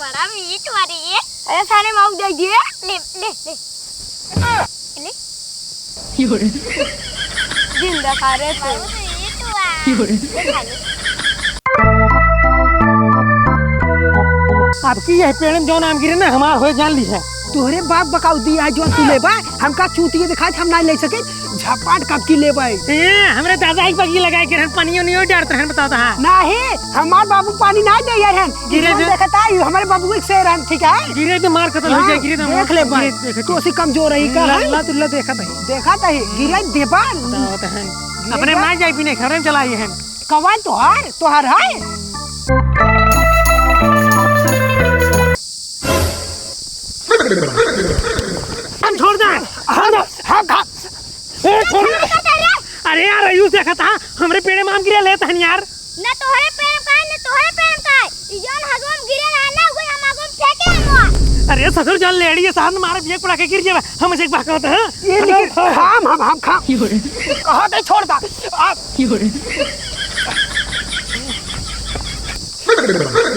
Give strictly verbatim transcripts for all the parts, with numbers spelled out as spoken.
बड़ा मीठ वाली ये। अरे सारे मऊ दे दिए। ले, ले, ले। ले। जिंदा खा रहे थे। बहुत मीठ हुआ। ले खा ले। आपकी यह पेड़ में जौन आम गिरे ना, हमार होए जान ली है। तोहरे बाप बकाऊ दी है जौन तू लेबा, हमका चूतिए दिखाई, हम ना ले सके। झपाट कब की लेबै? ए, हमरे दादा ही बगी लगाए के रहन, पानी ओनी डारत रहन, बताओ तो, हाँ। नाही, हमार बाबू पानी ना दे रहन। गिरे जौन दे। देखता ही, हमारे बाबू एक से रहन, ठीक है? गिरे तो मार कतल हो हाँ, जाए, गिरे तो देख मार, ले भाई, गिरे देख तो। तू सी कमजोर रही का है? ला, तू ला देखा भाई। देखा तो ही, गिरे देबा। बताओ तो, हाँ। गिरे अपने बा। मार जाए पीने, खबरें चलाई है। कवन तोहार? तोहार है? हम छोड़ दे। हम, हम खा। ए, छोड़ दे। अरे यार, आयुष देखा था, हमरे पेड़े में आम गिरे लेत हन यार। ना तोहरे पेड़ में का है, ना तोहरे पेड़ में का है। ई जौन हगवा में गिरे रहा ना, वही हम आगवा में फेंके हम। अरे ससुर, जौन लेड़ी है, साथ में मारे बियक पड़ा के गिर जावे। हम इसे बहकावत हैं। ये लेकिन हाँ। खाम, हम, हम खाम। कहा दे छोड़ दा। आप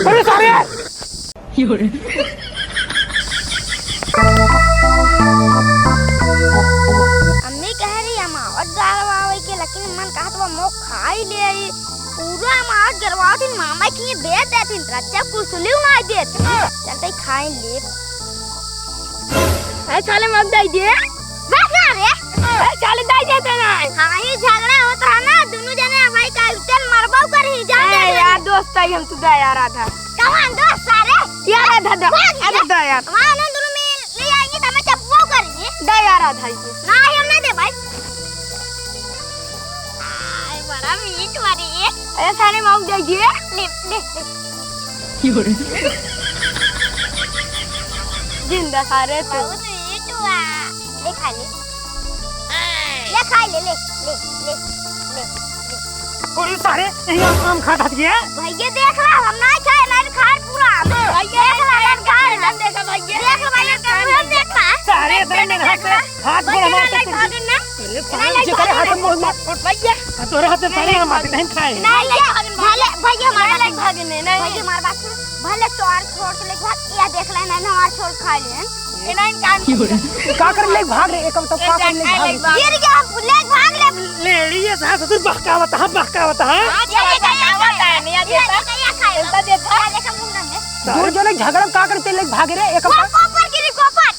अरे सारे! अम्मी कह रही हम आवत गरवावे के, लेकिन मन कहत बा मोक खाई ले आई। पूरा हम आवत गरवावत ही, मामा की ये बेच देती, रच्चा कुसुलियो ना देती। चलते ही खाई ले। ए साले मत दे दे। बस ना रे। ए साले दे देते ना। हाँ, ये झगड़ा होत रहा ना, दोनों जने भाई का तेल मरबो करही, जान ए दे। यार, दोस्त है हम, तू दे यार आधा। कौन दोस्त सारे? यार आधा दे। भाग आधा जा। दे यार। वहाँ ना दोनों में ले आएंगे तो हमें चप्पो करेंगे। दे यार आधा ही। ना, हम ना दे भाई। आय, बड़ा मीठ वाली ये। ए साले मौक दे दिए। ले, ले, ले। जिंदा खा रहे तू। बहुत मीठ हुआ। ले खा ले। ले खा ले, ले, ले, ले, ले, ले। अरे सारे, यही आम, आम खा, खा गया। भैया देख ला, हम ना खाए, ना खाए पूरा। भैया देख ला, ना खाए। देखा भैया। देख ला भैया, हम देखा। सारे इतने मेरे हाथ से हाथ गोड़ हमारे से भागन ना। अरे सारे, जेकरे हाथ में मार, मार। भैया। आ, तोरे हाथ से सारे हम आते नहीं खाए। नहीं, भले, भैया हमारा नहीं भागने, नहीं। भैया हमारा बात सुन। भले तोर छोड़ के लेके भाग, या देख ले, नहीं हमार छोड़ खा ले। ए, नहीं, कान का कर लेके भाग रे, एक तो का कर लेके भाग रे? गिर गया, हम लेके भाग ले। लेड़ी ये सास ससुर बहकावत है, बहकावत है। हाँ, ये देखा, ये देखा, ये देखा, ये देखा, ये देखा, मुंह में। दो जने झगड़ा का करते लेके भाग रे, एक वो का कोपर गिरी, कोपर।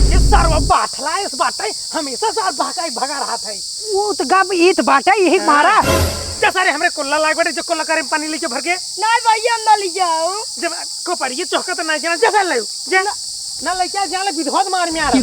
ये सरवा बाथला इस बाटे, हमेशा सार बहकाई भगा रहा था। वो तो गब ईत बाटे, यही मारा। जा सारे हमरे कुल्ला लाग बाटे, जो कुल्ला करे में पानी लेके भर के। नहीं भैया, हम ना ले जाओ। जब को पर ये चौका तो ना जाना, जा सारे ले, जा। ना, ना लेके आ, जा ले, विधवा तो मार में आ रहा।